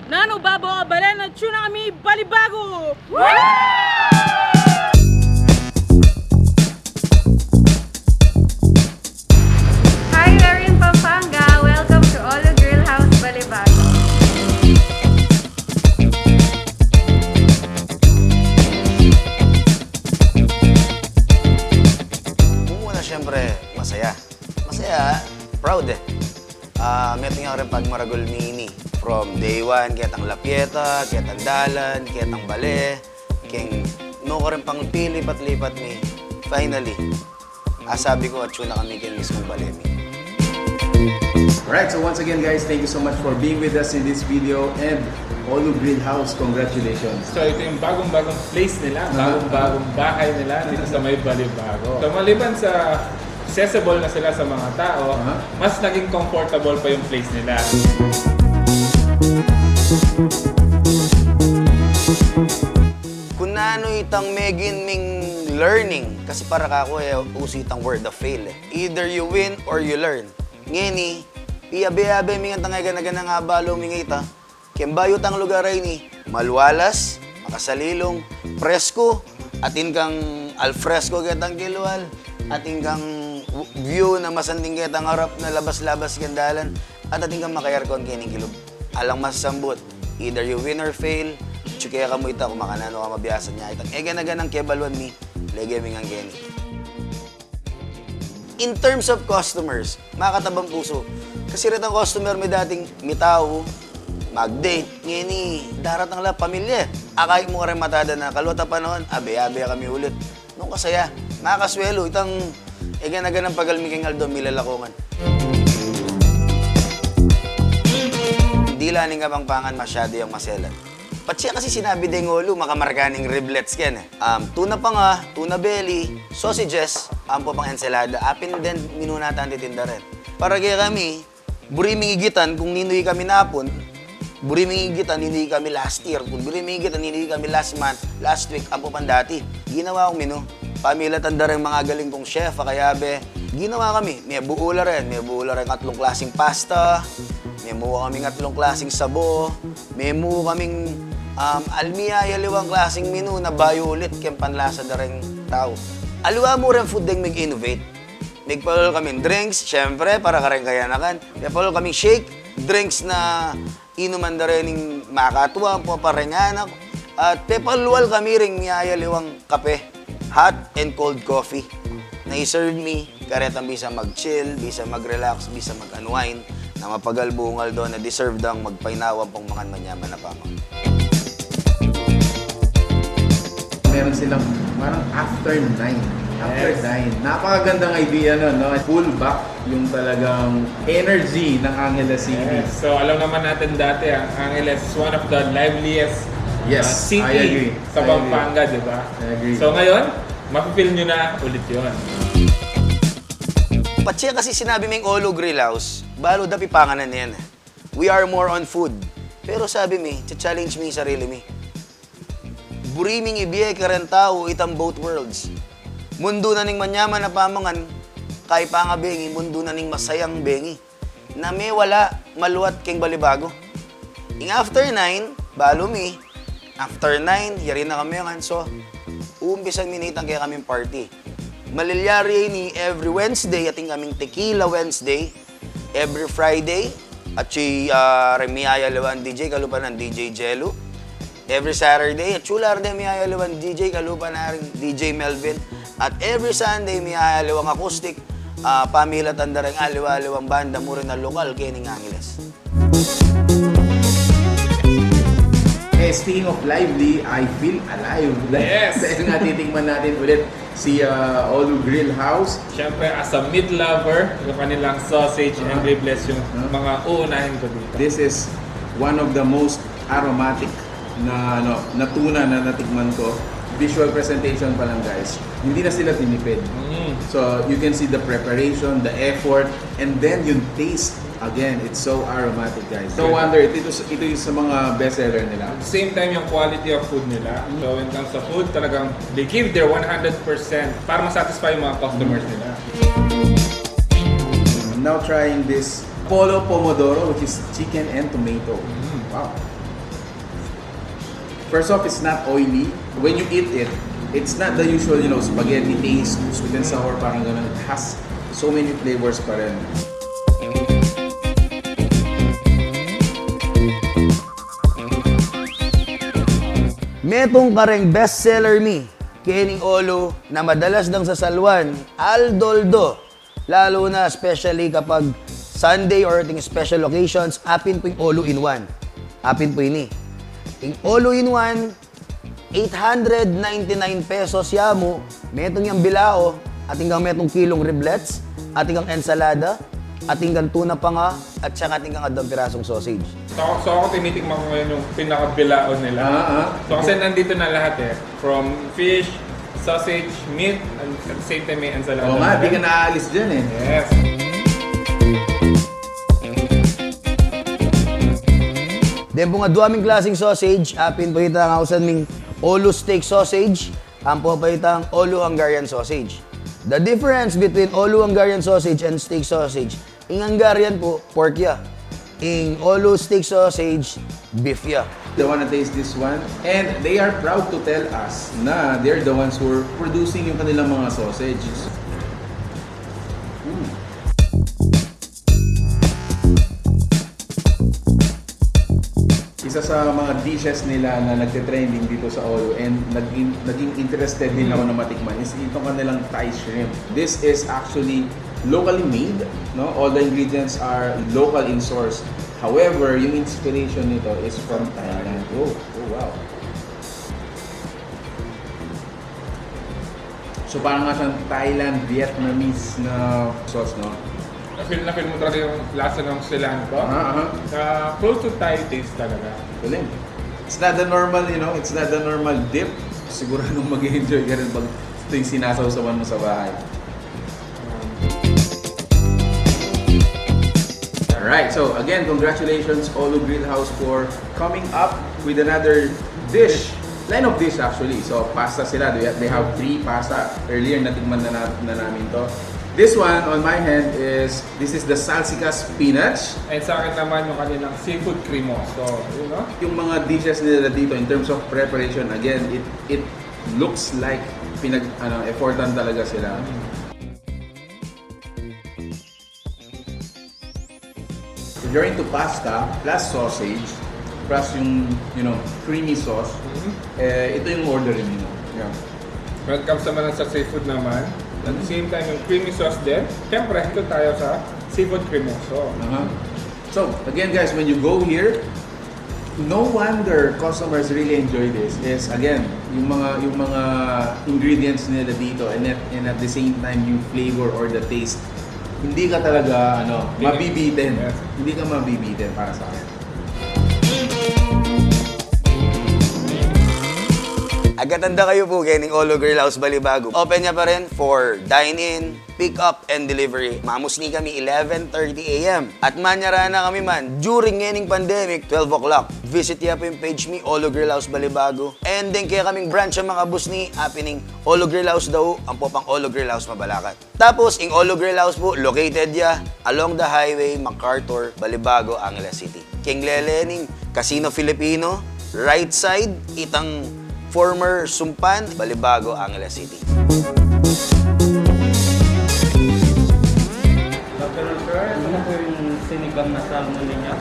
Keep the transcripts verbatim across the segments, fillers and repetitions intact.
Nanu, babo, bale na, atsu na kami Balibago! Hi, we're in Pampanga. Welcome to Olo Grill House, Balibago. Mumuna, siyempre, masaya. Masaya, proud eh. Ah, metung ya karing pagmaragul mi ini. From day one, ketang lapyeta, ketang dalan, ketang bale, keng nukarin pang pilipat-lipat mi. Finally, ah, sabi ku, atsu na kami keng mismung bale mi. Alright, so once again, guys, thank you so much for being with us in this video, and Olu Grill House, congratulations. So, ito yung bagong-bagong place nila, Aha. bagong-bagong bahay nila dito sa may Balibago. So, maliban sa accessible na sila sa mga tao, Aha. mas naging comfortable pa yung place nila. Kung nanu itang megin ming learning, kasi para kaku, e, usu itang word a fail, e. Either you win or you learn. Ngeni, piyabe-yabe mi ngan itang egana-ganang abalu mi ngeni, ta. Keng bayu tang lugar a ini, malualas, makasalilung, presku, atin kang al fresco ketang kilwal, atin kang w-, view na masanting ketang arap na labas-labas keng dalan, at atin kang maka-aircon keni kilub. Alang masasambut, either you win or fail, atsu keka mu ita kung makananu ka mabiasa nya. Itang egana-ganang kebaluan mi, lege mi ngan keni. In terms of customers, makatabang pusu. Kasi retang customer mi dating mitau, mag-date, ngeni, daratang la, pamilya. Akakit mu karing mata da na, kaluat a panaun, abe-abe kami ulit. Nung kasaya, makaswelu, itang egana-ganang pagal mi keng aldo, milalakungan. Dila ning Kapampangan masyadu yang maselan. Patse kasi sinabi deng Olu, makamarka ning riblets keni. Um, tuna panga, tuna belly, sausages, ampo pang ensalada, apin den minu nang titinda rin. Para kekami, buri ming igitan kung ninu i kami napun, buri ming igitan ninu i kami last year, kung buri ming igitan ninu i kami last month, last week, ampo pang dati. Ginawa kung minu. Pamilatan da ring mangagaling kung chef, a kayabe. Ginawa kami, mebu la rin, mebu la ring atlung klasing pasta, mebu kaming atlung klasing sabo, mebu kaming, um, al miyayaliwang klasing menu na bayu ulit keng panlasa da ring tau. Aliwa mu ring food deng mig-innovate. Migpaul kaming drinks, siyempre, para kareng kayanakan. Migpaul kaming shake, drinks na inuman da rening makatua, ampo pa reng anak. At pepalual kami ring miyayaliwang kape, hot and cold coffee, na i-serve mi karetang bisa mag-chill, bisa mag-relax, bisa mag-unwind, na mapagal buung aldo na deserve dang magpainawa ampong mangan manyaman a pamangan. Meron silang parang after nine. After Yes. nine. Napakagandang idea nun, no? Pull back yung talagang energy ng Angeles City. Yes. So, alam naman natin dati, ang Angeles is one of the liveliest, Yes, uh, city I agree. sa I agree. Pampanga, di ba? I agree. So, ngayon, mafe-feel nyo na ulit yun. Patse kasi sinabi ming Olo Grill House, balu da pipanganan yan. We are more on food. Pero sabi mi, cha-challenge mi sarili mi. Buri ming ibie kareng tau itang both worlds. Mundu na ning manyaman a pamangan, kaypa nga bengi, mundu na ning masayang bengi. Na mewala, maluat keng Balibago. Ing after nine, balu mi, after nine, yari na kami ngan. So, uumpisan mi na itang kekaming party. Malilyari ini every Wednesday, atin kaming Tequila Wednesday. Every Friday, atsu, ah, reng miyayaliwang D J, kalupa nang D J Jello. Every Saturday, atsu la reng miyayaliwang D J, kalupa nang D J Melvin. At every Sunday, miyayaliwang acoustic, ah, pamilatan da reng aliwa-aliwang banda, mu rin a lokal, kening Angeles. Eh, speaking of lively, I feel alive. Yes! Dahil nga titikman natin ulit si, ah, Olu Grill House. Siyempre, as a meat lover, yung kanilang sausage and Ah. rib bless yung Ah. mga uunahin ko dito. This is one of the most aromatic na, ano, na tuna na natikman ko. Visual presentation pa lang, guys. Hindi na sila tinipid. Mm. So, you can see the preparation, the effort, and then yung taste. Again, it's so aromatic, guys. No wonder, ito, ito, ito yung sa mga bestseller nila. At the same time, yung quality of food nila. So, when it comes to food, talagang they give their one hundred percent para masatisfy yung mga customers nila. I'm now trying this polo pomodoro, which is chicken and tomato. Mm. Wow. First off, it's not oily. When you eat it, it's not the usual, you know, spaghetti taste, sweet and sour, parang ganun. It has so many flavors pa rin. Metung kareng best seller mi kening olu na madalas dang sasaluan aldo-aldo, lalu na especially kapag Sunday or ating special occasions, apin pu ing olu in one. Apin pu ini. Ing olu in one, eight hundred ninety-nine pesos ya mu, metung yang bilao, atin kang metung kilung riblets, atin kang ensalada, atin kang tuna panga, at saka atin kang adwang pirasung sausage. So, so ako tinitikman ko ngayon yung pinakabilao nila. Ah, ah. So kasi nandito na lahat eh. From fish, sausage, meat, and at the same time may ensalada. Oo nga, na di ka rin naalis dyan eh. Yes. Den pung adwa ming klaseng sausage, apin pu itang ausan ming olu steak sausage, ampo pa itang olu Hungarian sausage. The difference between olu Hungarian sausage and steak sausage, ing Hungarian pu, pork ya. Ing olu steak sausage, beef ya. They wanna taste this one, and they are proud to tell us na they're the ones who are producing yung kanilang mga sausage. Mm. Isa sa mga dishes nila na nagte-trending dito sa Olo and naging, naging interested din ako na matikman is itong kanilang Thai shrimp. This is actually locally made, no? All the ingredients are local in source. However, yung inspiration nito is from Thailand. Oh, oh wow. So parang nga siyang Thailand, Vietnamese na sauce, no? Na-feel na feel mo talaga yung lasa ng cilantro. Aha, aha. Na close to Thai taste talaga. Galing. It's not the normal, you know, it's not the normal dip. Siguradong mag-enjoy ka rin pag ito yung sinasawsawan mo sa bahay. Alright, so again, congratulations, Olo Grill House, for coming up with another dish. Line of dish, actually. So, pasta sila. They, they have three pasta. Earlier, natikman na, na, na namin to. This one, on my hand, is, this is the salsicas spinach. And sa akin naman, yung kanilang seafood cremoso. You know? Yung mga dishes nila dito, in terms of preparation, again, it, it looks like pinag, ano, effortan talaga sila. If you're into pasta, plus sausage, plus yung, you know, creamy sauce, eh, ito yung orderin mo. Yeah. When it comes naman sa seafood naman, at the same time, yung creamy sauce din, syempre, ito tayo sa seafood cremoso. Aha. So, again guys, when you go here, no wonder customers really enjoy this is, again, yung mga, yung mga ingredients nila dito, and at, and at the same time, yung flavor or the taste, hindi ka talaga, ano, mabibitin. Yes. Hindi ka mabibitin para sa akin. Agad-agad kayu pu kening Olo Grill House Balibago. Open ya pa rin for dine-in, pick up and delivery. Mamusni kami eleven thirty A M. At manyara na kami man, during ngening pandemic, twelve o'clock. Visit ya pu ing page mi, Olo Grill House Balibago. And then kaya kaming branch a makabusni, apin ing Olo Grill House Dao, ampo pang Olo Grill House Mabalacat. Tapos, ing Olo Grill House pu, located ya along the highway, MacArthur, Balibago, Angeles City. Keng lele ning Casino Filipino, right side, itang former Sumpan, Balibago, Angeles City. Doctor Sir, ano po yung sinigang na salmon ninyo?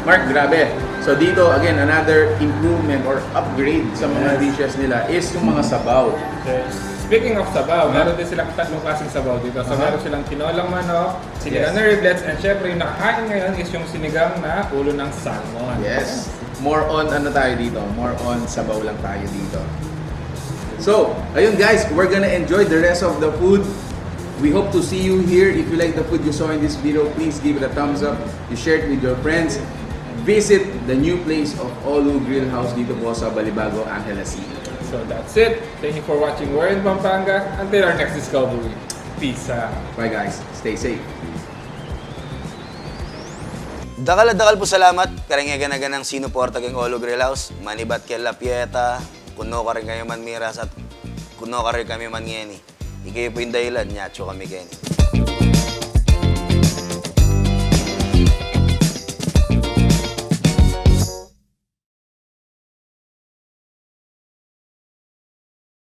Mark, grabe. So dito, again, another improvement or upgrade sa mga dishes nila is yung mga sabaw. Okay. Speaking of sabaw, meron din silang tatlong klaseng sabaw dito. So, meron silang tinolang manok, sinigang na riblets, and syempre, yung nakahain ngayon is yung sinigang na ulo ng salmon. Yes. More on ano tayo dito? More on sabaw lang tayo dito. So, ayun guys, we're gonna enjoy the rest of the food. We hope to see you here. If you like the food you saw in this video, please give it a thumbs up. You share it with your friends. Visit the new place of Olu Grill House dito po sa Balibago, Angeles City. So that's it. Thank you for watching We're in Pampanga. Until our next discovery. Peace out. Bye guys. Stay safe. Dakal a dakal pung salamat kareng e gana-ganang sinuporta keng Olo Grill House. Manibat keng Lapieta, kuno karin kayu man miras at kuno karin kami man ngeni. Ikayu pu ing dahilan, nyatsu kami keni.